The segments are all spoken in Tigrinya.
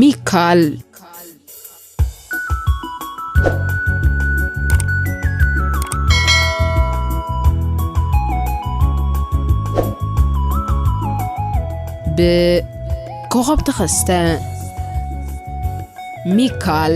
ሚካል። ብኮኸብ ተኸስተ። ሚካል።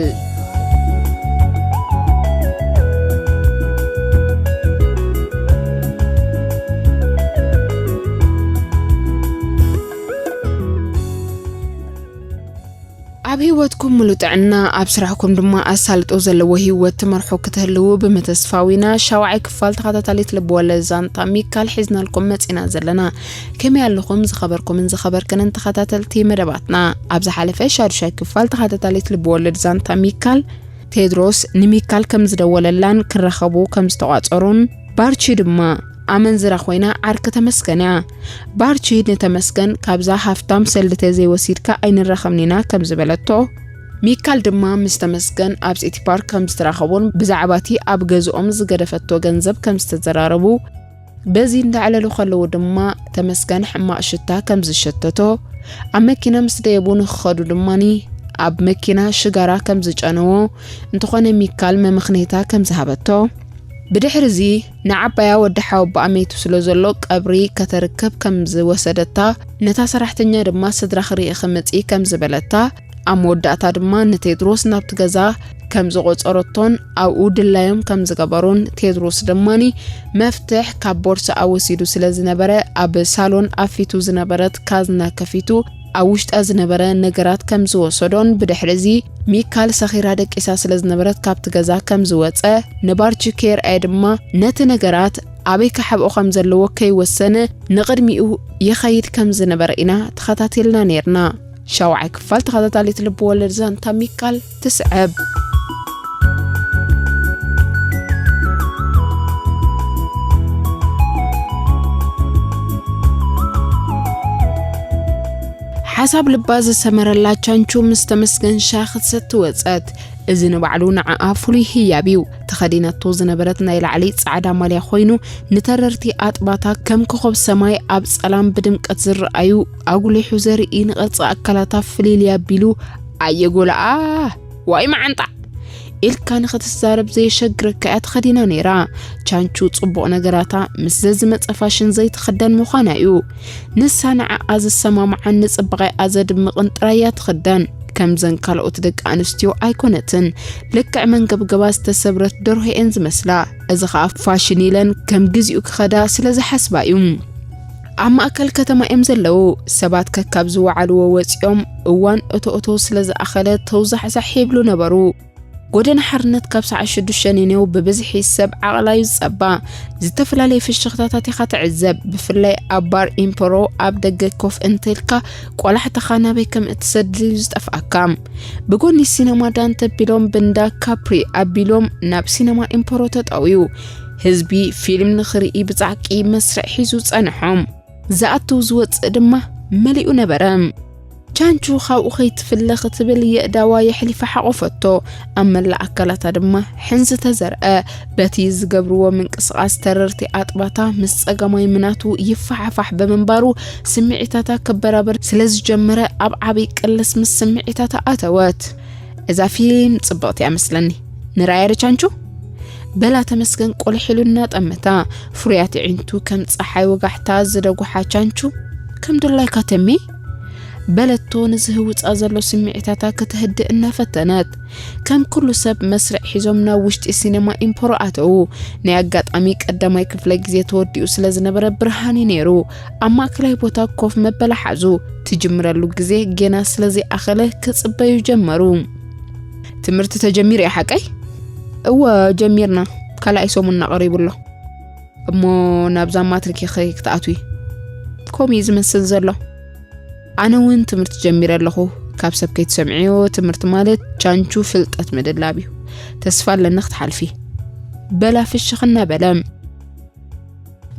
ኣብ ህይወትኩም ሙሉ ጥዕና፣ ኣብ ስራሕኩም ድማ ኣሳልጦ ዘለዎ ህይወት ትመርሑ ክትህልዉ ብምትስፋው ኢና ሻውዓይ ክፋል ተኸታታሊት ልብወለድ ዛንታ ሚካል ሒዝናልኩም መጺና ዘለና። ከመይ ኣለኹም ዝኸበርኩምን ዝኸበርክንን ተኸታተልቲ መደባትና? ኣብ ዝሓለፈ ሻዱሻይ ክፋል ተኸታታሊት ልብወለድ ዛንታ ሚካል፣ ቴድሮስ ንሚካል ከም ዝደወለላን ክራኸቡ ከም ዝተቋጸሩን፣ ባርቺ ድማ ኣመንዝራ ኮይና ዓርኪ ተመስገን እያ። ባርቺ ንተመስገን፣ "ካብዛ ሃፍታም ሰልዲ ተዘይወሲድካ ኣይንራኸብን ኢና" ከም ዝበለቶ፣ ሚካል ድማ ምስ ተመስገን ኣብ ሲቲ ፓርክ ከም ዝተራኸቡን ብዛዕባ እቲ ኣብ ገዝኦም ዝገደፈቶ ገንዘብ ከም ዝተዘራረቡ፣ በዚ እንዳዕለሉ ከለዉ ድማ ተመስገን ሕማቕ ሽታ ከም ዝሸተቶ፣ ኣብ መኪና ምስ ደየቡ ንክኸዱ ድማኒ ኣብ መኪና ሽጋራ ከም ዝጨነዎ፣ እንተኾነ ሚካል መመኽነይታ ከም ዝሃበቶ፣ ብድሕሪ እዚ ንዓባያ ወዲ ሓወቦኣ መይቱ ስለ ዘሎ ቀብሪ ከተርክብ ከም ዝወሰደታ፣ ነታ ሰራሕተኛ ድማ ስድራ ክርኢ ክመጺእ ከም ዝበለታ፣ ኣብ መወዳእታ ድማ ንቴድሮስ ናብቲ ገዛ ከም ዝቖጸረቶን ኣብኡ ድላዮም ከም ዝገበሩን፣ ቴድሮስ ድማኒ መፍትሕ ካብ ቦርስኣ ወሲዱ ስለ ዝነበረ፣ ኣብ ሳሎን ኣብ ፊቱ ዝነበረት ካዝና ከፊቱ ኣብ ውሽጣ ዝነበረ ነገራት ከም ዝወሰዶን፣ ብድሕሪ እዚ ሚካል ሰኺራ ደቂሳ ስለ ዝነበረት ካብቲ ገዛ ከም ዝወጸ፣ ንባርቺ ከየርኣየ ድማ ነቲ ነገራት ኣበይ ክሓብኦ ከም ዘለዎ ከይወሰነ ንቕድሚኡ ይኸይድ ከም ዝነበረ ኢና ተኸታቲልና ነይርና። ሻውዓይ ክፋል ተኸታታሊት ልብ ወለድ ዛንታ ሚካል ትስዕብ። ሓሳብ ልባ ዝሰመረላ ቻንቹ ምስ ተመስገን ሻሂ ክትሰቲ ወጸት። እዚ ንባዕሉ ንዓኣ ፍሉይ ህያብ እዩ። ተኸዲናቶ ዝነበረት ናይ ላዕሊ ጻዕዳ ማልያ ኮይኑ፣ ንተረርቲ ኣጥባታ ከም ኮኾብ ሰማይ ኣብ ጸላም ብድምቀት ዝረኣዩ ኣጉሊሑ ዘርኢ፣ ንቅርጺ ኣካላታ ፍልልይ ኣቢሉ፣ "ኣየ ጎላኣ! ዋይ መዓንጣ!" ኢልካ ንኽትዛረብ ዘየሸግረካ እያ ተኸዲና ነይራ። ቻንቹ ጽቡቕ ነገራታ ምስ ዘዝመጸ ፋሽን ዘይትኽደን ምዃና እዩ። ንሳ ንዓኣ ዝሰማምዓን ንጽባቐኣ ዘድምቕን ጥራይ እያ ትኽደን። ከምዘን ካልኦት ደቂ ኣንስትዮ ኣይኮነትን። ልክዕ መንገብገባ ዝተሰብረት ደርሆ እየን ዝመስላ። እዚ ኸኣ ፋሽን ኢለን ከም ግዚኡ ክኸዳ ስለ ዝሓስባ እዩ። ኣብ ማእከል ከተማ እዮም ዘለዉ። ሰባት ከካብ ዝወዓልዎ ወጺኦም እዋን እቶ እቶ ስለ ዝኣኸለ ተውዛሕዛሕ ይብሉ ነበሩ። ጎደና ሓርነት ካብ ሰዓት ሽዱሽተ ነኔው ብብዝሒ ሰብ ዓቕላዩ ዝጸባ። ዝተፈላለየ ፍሽኽታታት ኢኻ ትዕዘብ። ብፍላይ ኣብ ባር ኢምፐሮ ኣብ ደገ ኮፍ እንተልካ ቆላሕታኻ ናበይ ከም እትሰድድ እዩ ዝጠፍኣካ። ብጎኒ ሲነማ ዳንተ ኣቢሎም ብንዳ ካፕሪ ኣቢሎም ናብ ሲነማ ኢምፐሮ ተጠውዩ። ህዝቢ ፊልም ንኽርኢ ብጻዕቂ መስርዕ ሒዙ ጸንሖም። ዝኣቱ ዝወጽእ ድማ መሊኡ ነበረ። ቻንቹ ካብኡ ከይትፍለ ክትብል የእዳዋ የሕሊፋ ሓቆፈቶ። ኣብ መላእ ኣካላታ ድማ ሕንዚ ተዘርአ። በቲ ዝገብርዎ ምንቅስቓስ ተረርቲ ኣጥባታ ምስ ጸጋማይ ምናቱ ይፈሓፋሕ ብምንባሩ ስምዒታታ ክበራበር ስለ ዝጀመረ ኣብ ዓብይ ቅልስ ምስ ስምዒታታ ኣተወት። "እዛ ፊልም ጽብቕቲ እያ መስለኒ። ንርኣያ ዶ ቻንቹ?" በላ ተመስገን ቆልሕ ኢሉ እናጠመታ። ፍሩያት ኣዒንቱ ከም ጸሓይ ወጋሕታ ዝደጉሓ ቻንቹ፣ "ከም ድላይካ ተሜ?" በለቶ ንዝህውጻ ዘሎ ስምዒታታ ከተህድእ እናፈተነት። ከም ኩሉ ሰብ መስርዕ ሒዞም ናብ ውሽጢ ሲነማ ኢምፖሮ ኣተዉ። ናይ ኣጋጣሚ ቀዳማይ ክፍለ ግዜ ተወዲኡ ስለ ዝነበረ ብርሃን እዩ ነይሩ። ኣብ ማእከላይ ቦታ ኮፍ መበላ ሓዙ። ትጅምረሉ ግዜ ጌና ስለ ዘይኣኸለ ክጽበዩ ጀመሩ። "ትምህርቲ ተጀሚሩ እዩ ሓቀይ?" "እወ ጀሚርና፣ ካልኣይ ሰሙንና ቀሪቡ ኣሎ። እሞ ናብዛ ማትሪክ ኢኺ ክትኣትዊ?" "ከምኡ እዩ ዝመስል ዘሎ። ኣነ እውን ትምህርቲ ጀሚረ ኣለኹ። ካብ ሰብ ከይትሰምዕዮ፣ ትምህርቲ ማለት ቻንቹ ፍልጠት ምድላብ እዩ። ተስፋ ኣለኒ ክትሓልፊ" በላ ፍሽኽ እናበለ።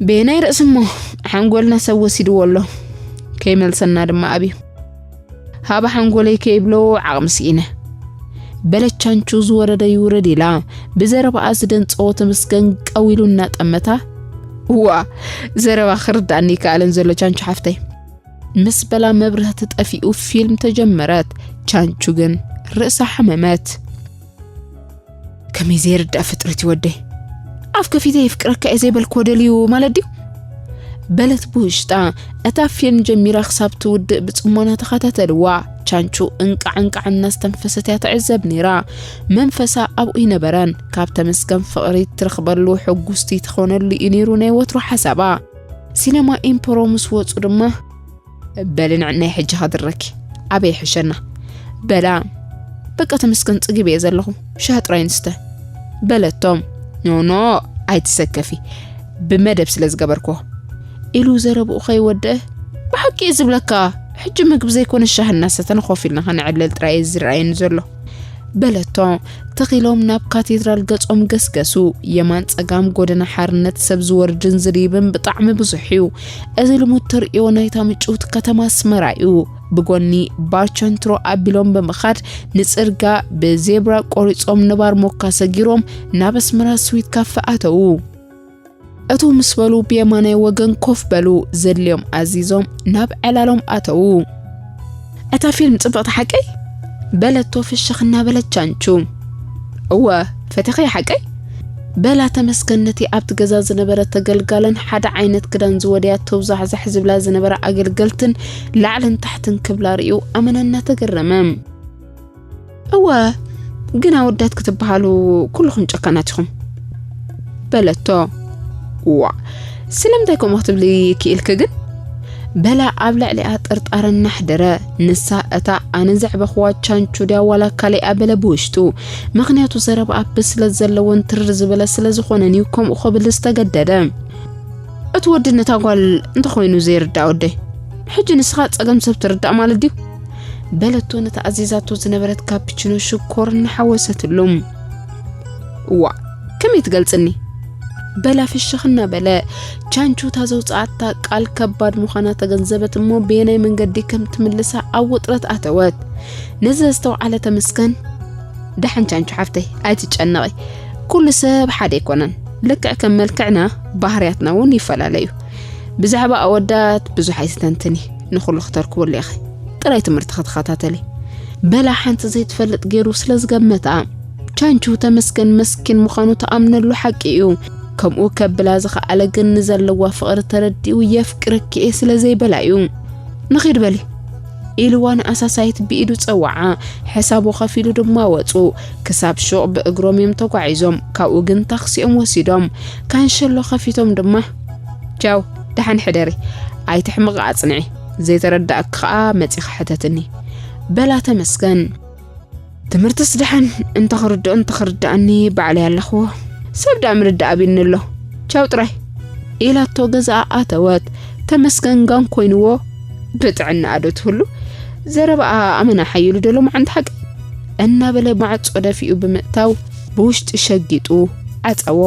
በየናይ ርእሲ እሞ? ሓንጎልና ሰብ ወሲድዎ ኣሎ። ከይመልሰና ድማ ኣብዩ። ሃባ ሓንጎለይ ከይብሎ ዓቕሚ ስኢነ። በለት ቻንቹ ዝወረደ ይውረድ ኢላ፣ ብዘረባኣ ዝደንጸዎ ተመስገን ቀው ኢሉ እናጠመታ። እዋ፣ ዘረባ ክርዳእኒ ይከኣለን ዘሎ ቻንቹ ሓፍተይ። ምስ በላ መብርህቲ ጠፊኡ ፊልም ተጀመረት። ቻንቹ ግን ርእሳ ሓመመት። ከመይ ዘይርዳእ ፍጥረት እዩ ወደይ። ኣፍ ከፊተ የፍቅረካ እየ ዘይበልክዎ ደልዩ ማለት ድዩ? በለት ብውሽጣ። እታ ፊልም ጀሚራ ክሳብ ትውድእ ብጽሞና ተኸታተልዋ። ቻንቹ እንቃዕ እንቃዕ እናስተንፈሰት እያ ትዕዘብ ነይራ። መንፈሳ ኣብኡ ይነበረን። ካብ ተመስገን ፍቕሪ ትረኽበሉ ሕጉስቲ ትኾነሉ እዩ ነይሩ ናይ ወትሩ ሓሳባ። ሲነማ ኢምፖሮ ምስ ወጹ ድማ፣ በሊ ንዕናይ ሕጂ ከድረኪ ኣበይ ሕሸና በላ። በቃ ተመስገን ጽግብ እየ ዘለኹ፣ ሻሂ ጥራይ ንስተ በለቶም። ኖ ኖ፣ ኣይትሰከፊ፣ ብመደብ ስለ ዝገበርክዎ ኢሉ ዘረብኡ ከይወደአ፣ ብሓቂ እየ ዝብለካ፣ ሕጂ ምግቢ ዘይኮነ ሻሂ እናሰተና ኮፍ ኢልና ከነዕልል ጥራይ እዩ ዝረኣየኒ ዘሎ በለቶ። ተኺሎም ናብ ካቴድራል ገጾም ገስገሱ። የማን ጸጋም ጎደና ሓርነት ሰብ ዝወርድን ዝድይብን ብጣዕሚ ብዙሕ እዩ። እዚ ልሙድ ተርእዮ ናይታ ምጭውቲ ከተማ ኣስመራ እዩ። ብጎኒ ባርቸንትሮ ኣቢሎም ብምኻድ ንጽርጋ ብዜብራ ቆሪጾም ንባር ሞካ ሰጊሮም ናብ ኣስመራ ስዊት ካፈ ኣተዉ። እቱ ምስ በሉ ብየማናይ ወገን ኮፍ በሉ። ዘድልዮም ኣዚዞም ናብ ዕላሎም ኣተዉ። እታ ፊልም ጽብቕቲ ሓቀይ? በለቶ ፍሽኽ እናበለት ቻንቹ። እወ፣ ፈቲኸያ ሓቀይ? በላ ተመስገን ነቲ ኣብቲ ገዛ ዝነበረ ተገልጋለን ሓደ ዓይነት ክዳን ዝወደያ ተውዛሕዛሕ ዝብላ ዝነበራ ኣገልገልትን ላዕልን ታሕትን ክብላ ርእዩ ኣመና እናተገረመ። እወ፣ ግን ኣወዳት ክትበሃሉ ኩልኹም ጨካናት ኢኹም በለቶ። ዋ፣ ስለምንታይ ከምኡ ክትብሊ ክኢልኪ ግን? በላ ኣብ ልዕሊኣ ጥርጣረ እናሕደረ። ንሳ እታ ኣነ ዘዕበኽዋ ቻንቹ ድያ ዋላ ካልእ ኣበለ ብውሽጡ። ምኽንያቱ ዘረባኣ ብስለት ዘለዎን ትርር ዝበለ ስለ ዝኾነን እዩ ከምኡ ክብል ዝተገደደ። እቲ ወዲ ነታ ጓል እንተኾይኑ ዘይርዳእ ወደይ። ሕጂ ንስኻ ጸገም ሰብ ትርዳእ ማለት ድዩ? በለቶ ነታ ኣዚዛቶ ዝነበረት ካፕችኖ ሽኮር እናሓወሰትሉ። እዋ፣ ከመይ ትገልጽኒ? በላ ፍሽኽ እናበለ። ቻንቹ እታ ዘውጽኣታ ቃል ከባድ ምዃና ተገንዘበት እሞ በየናይ መንገዲ ከም ትምልሳ ኣብ ውጥረት ኣተወት። ነዚ ዘስተውዓለ ተመስገን፣ ደሓን ቻንቹ ሓፍተይ ኣይትጨነቒ፣ ኩሉ ሰብ ሓደ ኣይኮነን። ልክዕ ከም መልክዕና ባህርያትና እውን ይፈላለዩ። ብዛዕባ ኣወዳት ብዙሕ ኣይትተንትኒ፣ ንኹሉ ክተርክበሉ ኢኺ። ጥራይ ትምህርቲ ክትኸታተሊ በላ ሓንቲ ዘይትፈልጥ ገይሩ ስለ ዝገመታ። ቻንቹ ተመስገን መስኪን ምዃኑ ተኣምነሉ ሓቂ እዩ። ከምኡ ከብላ ዝኸኣለ ግን ንዘለዋ ፍቕሪ ተረዲኡ የፍቅረኪ እየ ስለ ዘይበላ እዩ። ንኺድ በሊ ኢልዋ ንኣሳሳይት ብኢዱ ጸውዓ። ሕሳቡ ከፊሉ ድማ ወጹ። ክሳብ ሹቕ ብእግሮም እዮም ተጓዒዞም። ካብኡ ግን ታክሲኦም ወሲዶም ካንሸሎ ከፊቶም ድማ ቻው፣ ደሓን ሕደሪ፣ ኣይትሕምቒ ኣጽንዒ፣ ዘይተረዳእኪ ከኣ መጺኺ ሕተትኒ በላ ተመስገን። ትምህርትስ ደሓን እንተኽርድኦ እንተኽርድኣኒ ባዕለይ ኣለኽዎ፣ ሰብ ደኣ ምርዳእ ኣቢኒ ኣሎ። ቻው ጥራይ ኢላቶ ገዛኣ ኣተወት። ተመስገን ጋን ኮይንዎ ብጥዕናኣ ዶ ትህሉ? ዘረባኣ ኣመና ሓይሉ ዶ ሎማዓንቲ ሓቂ እናበለ ማዕጾ ደፊኡ ብምእታው ብውሽጢ ሸጊጡ ዓጸዎ።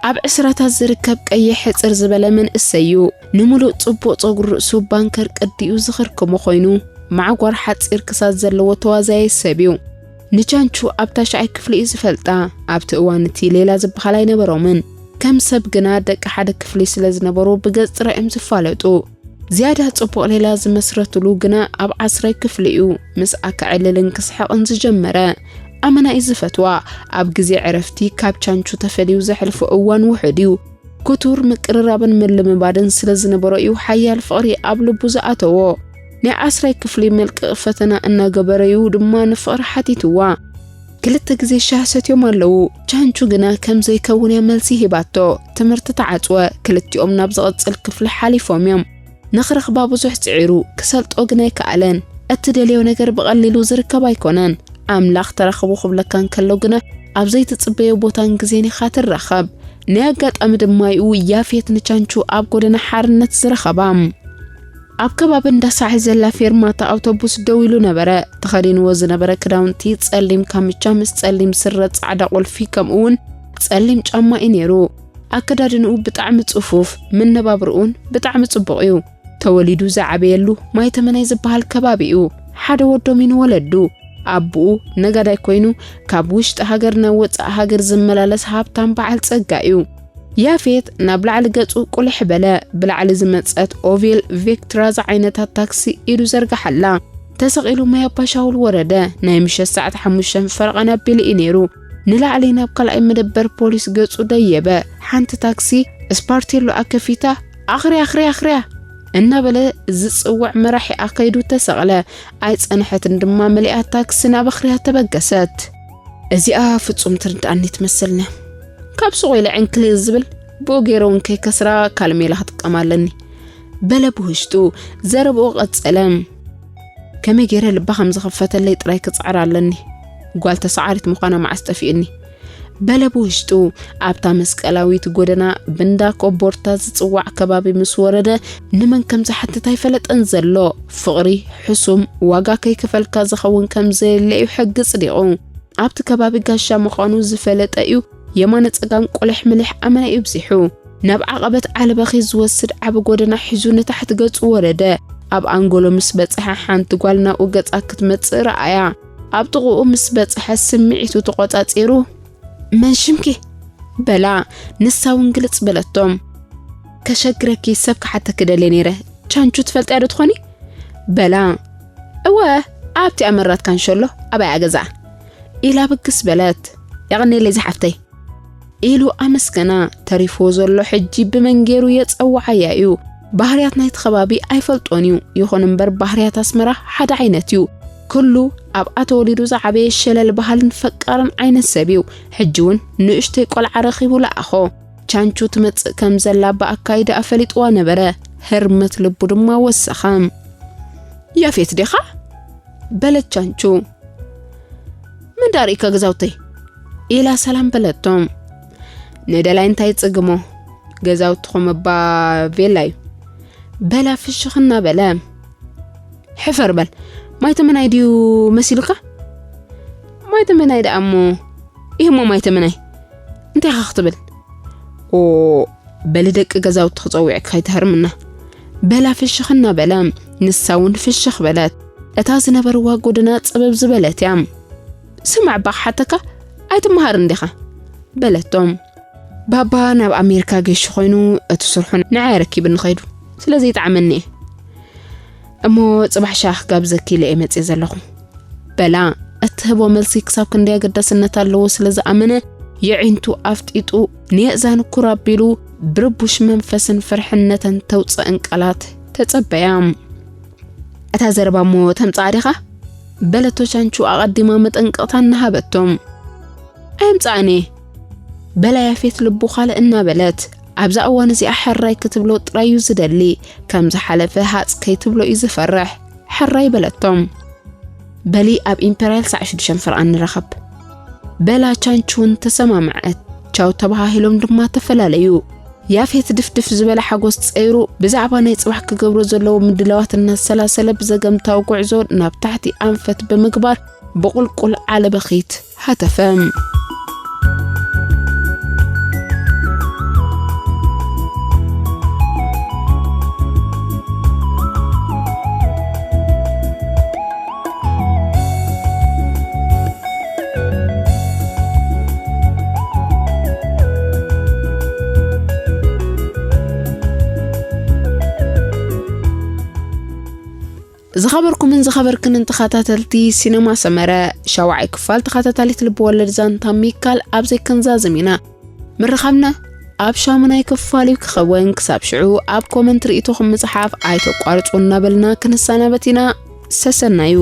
ኣብ ዕስራታት ዝርከብ ቀይሕ ሕጽር ዝበለ መንእሰይ እዩ። ንምሉእ ጽቡቕ ጸጉሪ ርእሱ ባንከር ቅዲኡ ዝኽርክሞ ኮይኑ፣ ማዕጓር ሓጺር ክሳድ ዘለዎ ተዋዛያይ ሰብ እዩ። ንቻንቹ ኣብ ታሽዓይ ክፍሊ እዩ ዝፈልጣ። ኣብቲ እዋን እቲ ሌላ ዝበሃል ኣይነበሮምን። ከም ሰብ ግና ደቂ ሓደ ክፍሊ ስለ ዝነበሩ ብገጽ ጥራይ እዮም ዝፋለጡ። ዝያዳ ጽቡቕ ሌላ ዝመስረትሉ ግና ኣብ ዓስራይ ክፍሊ እዩ። ምስኣ ከዕልልን ክስሕቕን ዝጀመረ። ኣመና እዩ ዝፈትዋ። ኣብ ግዜ ዕረፍቲ ካብ ቻንቹ ተፈልዩ ዘሕልፎ እዋን ውሑድ እዩ። ክቱር ምቅርራብን ምልምማድን ስለ ዝነበሮ እዩ ሓያል ፍቕሪ ኣብ ልቡ ዝኣተዎ። ናይ ዓስራይ ክፍሊ መልቀቒ ፈተና እናገበረዩ ድማ ንፍቕሪ ሓቲትዋ። ክልተ ግዜ ሻሂ ሰትዮም ኣለዉ። ቻንቹ ግና ከም ዘይከውን እያ መልሲ ሂባቶ። ትምህርቲ ተዓጽወ። ክልቲኦም ናብ ዝቕጽል ክፍሊ ሓሊፎም እዮም። ንኽረኽባ ብዙሕ ጽዒሩ፣ ክሰልጦ ግን ኣይከኣለን። እትደልዮ ነገር ብቐሊሉ ዝርከብ ኣይኮነን። ኣምላኽ ተራኽቡ ክብለካ እንከሎ ግና ኣብ ዘይትጽበዮ ቦታን ግዜን ኢኻ ትራኸብ። ናይ ኣጋጣሚ ድማ እዩ ያፌት ንቻንቹ ኣብ ጎደና ሓርነት ዝረኸባ። ኣብ ከባቢ እንዳ ሳሒ ዘላ ፌርማታ ኣውቶቡስ ደው ኢሉ ነበረ። ተኸዲንዎ ዝነበረ ክዳውንቲ ጸሊም ካምቻ ምስ ጸሊም ስረ፣ ጻዕዳ ቁልፊ፣ ከምኡ እውን ጸሊም ጫማ እዩ ነይሩ። ኣከዳድንኡ ብጣዕሚ ጽፉፍ፣ መነባብርኡን ብጣዕሚ ጽቡቕ እዩ። ተወሊዱ ዝዓበየሉ ማይተመናይ ዝበሃል ከባቢ እዩ። ሓደ ወዶም እዩ ንወለዱ። ኣቦኡ ነጋዳይ ኮይኑ፣ ካብ ውሽጢ ሃገር ናብ ወጻኢ ሃገር ዝመላለስ ሃብታም በዓል ጸጋ እዩ። ያፌት ናብ ላዕሊ ገጹ ቁልሕ በለ። ብላዕሊ ዝመጸት ኦቬል ቬክትራ ዝዓይነታ ታክሲ ኢዱ ዘርጋሓላ። ተሰቒሉ ማይ ኣባ ሻውል ወረደ። ናይ ምሸት ሰዓት ሓሙሽተ ፈረቓን ኣቢሉ እዩ ነይሩ። ንላዕሊ ናብ ካልኣይ መደበር ፖሊስ ገጹ ደየበ። ሓንቲ ታክሲ ስፓርቴሎ ኣከፊታ፣ "ኣኽርያ፣ ኣኽርያ፣ ኣኽርያ!" እናበለ ዝጽውዕ መራሒኣ ከይዱ ተሰቕለ። ኣይጸንሐትን ድማ፣ መሊኣ ታክሲ ናብ ኣኽርያ ተበገሰት። "እዚኣ ፍጹም ትርድኣኒ ትመስልኒ። ካብ ሱቕ ኢለ ዕንክሊል ዝብል፣ ብኡ ገይረ እውን ከይከስራ ካልሜላ ክጥቀም ኣለኒ" በለ ብውሽጡ። ዘረብኡ ቀጸለ። "ከመይ ገይረ ልባ ከም ዝኸፈተለይ ጥራይ ክጽዕር ኣለኒ። ጓል ተሰዓሪት ምዃና መዓስ ጠፊእኒ?" በለ ብውሽጡ። ኣብታ መስቀላዊት ጎደና ብንዳ ኮቦርታ ዝጽዋዕ ከባቢ ምስ ወረደ፣ ንመን ከም ዝሓትት ኣይፈለጠን ዘሎ። ፍቕሪ ሕሱም ዋጋ ከይከፈልካ ዝኸውን ከም ዘየለ እዩ ሕጊ ጽዲቑ። ኣብቲ ከባቢ ጋሻ ምዃኑ ዝፈለጠ እዩ። የማነ ጸጋም ቁልሕ ምልሕ ኣመና እዩ ብዚሑ። ናብ ዓቐበት ዓለበኺ ዝወስድ ዓቢ ጎደና ሒዙ ንታሕቲ ገጹ ወረደ። ኣብ ኣንጎሎ ምስ በጽሐ፣ ሓንቲ ጓል ናብኡ ገጻ ክትመጽእ ረኣያ። ኣብ ጥቕኡ ምስ በጽሐ፣ ስምዒቱ ተቖጻጺሩ፣ "መን ሽምኪ?" በላ። ንሳ እውን ግልጽ በለቶ። "ከሸግረኪ ሰብ ክሓተኪ ደልየ ነይረ። ቻንቹ ትፈልጥያ ዶ ትኾኒ?" በላ። "እወ፣ ኣብቲ ኣመራት ካንሸሎ ኣባያ ገዛ" ኢላ ብግስ በለት። "የቐኔለይ ዝሓፍተይ" ኢሉ ኣመስገና። ተሪፍዎ ዘሎ ሕጂ ብመን ገይሩ የጸውዓያ እዩ። ባህርያት ናይቲ ከባቢ ኣይፈልጦን እዩ። ይኹን እምበር ባህርያት ኣስመራ ሓደ ዓይነት እዩ። ኩሉ ኣብኣ ተወሊዱ ዝዓበየ ሸለል ባህልን ፈቃርን ዓይነት ሰብ እዩ። ሕጂ እውን ንእሽተይ ቆልዓ ረኺቡ ለኣኾ። ቻንቹ ትመጽእ ከም ዘላ ብኣካይዳ ኣፈሊጥዋ ነበረ። ህርመት ልቡ ድማ ወሰኸ። "ያፌት ዲኻ?" በለት ቻንቹ። "መን ደኣ ርኢካ ገዛውተይ?" ኢላ ሰላም በለቶም። "ንደላይ እንታይ ጽግሞ? ገዛውትኹም እባ ቬላ እዩ" በላ ፍሽኽ እናበለ። "ሕፈር በል፣ ማይ ተመናይ ድዩ መሲሉካ?" "ማይ ተመናይ ደኣ እሞ፣ ኢህሞ ማይ ተመናይ እንታይ ኢኻ ክትብል?" "ኦ፣ በሊ ደቂ ገዛውቲ ክጸውዕካ ኣይትሃርምና" በላ ፍሽኽ እናበለ። ንሳ እውን ፍሽኽ በለት። እታ ዝነበርዋ ጎደና ጽብብ ዝበለት እያ። "ስማዕ እባ ክሓተካ፣ ኣይትመሃርን ዲኻ?" በለቶም። "ባባ ናብ ኣሜሪካ ገሹ ኮይኑ፣ እቲ ስርሑ ንዓይ ኣረኪብኒ ኸይዱ። ስለዚ ይጥዓመኒ እየ። እሞ ጽባሕ ሻህ ክጋብዘኪ ኢለ እየ መጽየ ዘለኹ" በላ። እትህቦ መልሲ ክሳብ ክንደይ ኣገዳስነት ኣለዎ ስለ ዝኣመነ፣ የዒንቱ ኣፍጢጡ፣ ንየእዛኑ ኩር ኣቢሉ፣ ብርቡሽ መንፈስን ፍርሕን ነተን ተውጽእን ቃላት ተጸበያ። "እታ ዘረባ እሞ ተምጽኣ ዲኻ?" በለቶ ቻንቹ ኣቐዲማ መጠንቀቕታ እናሃበቶም። "ኣየምጽኣን እየ" በላ ያፌት ልቡ ካልእ እናበለት። ኣብዛ እዋን እዚኣ ሕራይ ክትብሎ ጥራይ እዩ ዝደሊ። ከም ዝሓለፈ ሃጽ ከይትብሎ እዩ ዝፈርሕ። ሕራይ በለቶም። "በሊ ኣብ ኢምፔርያል ሳዕ ሽዱሽተ ፈርቓን ንራኸብ" በላ። ቻንቹ እውን ተሰማምዐት። ቻው ተባሃሂሎም ድማ ተፈላለዩ። ያፌት ድፍድፍ ዝበለ ሓጎስ ጸይሩ፣ ብዛዕባ ናይ ጽባሕ ክገብሮ ዘለዎ ምድላዋት እናሰላሰለ፣ ብዘገምታዊ ጉዕዞ ናብ ታሕቲ ኣንፈት ብምግባር፣ ብቑልቁል ዓለበኺት ሃተፈ። ዝኸበርኩምን ዝኸበርክንን ተኸታተልቲ ሲነማ ሰመረ፣ ሻውዓይ ክፋል ተኸታታሊት ልብወለድ ዛንታ ሚካል ኣብ ዘይክንዛዝም ኢና። ምርኻብና ኣብ ሻሙናይ ክፋል እዩ ክኸውን። ክሳብ ሽዑ ኣብ ኮመንት ርእይቶኹም ምጽሓፍ ኣይተቋርጹ እናበልና ክንሰናበት ኢና። ሰሰናዩ።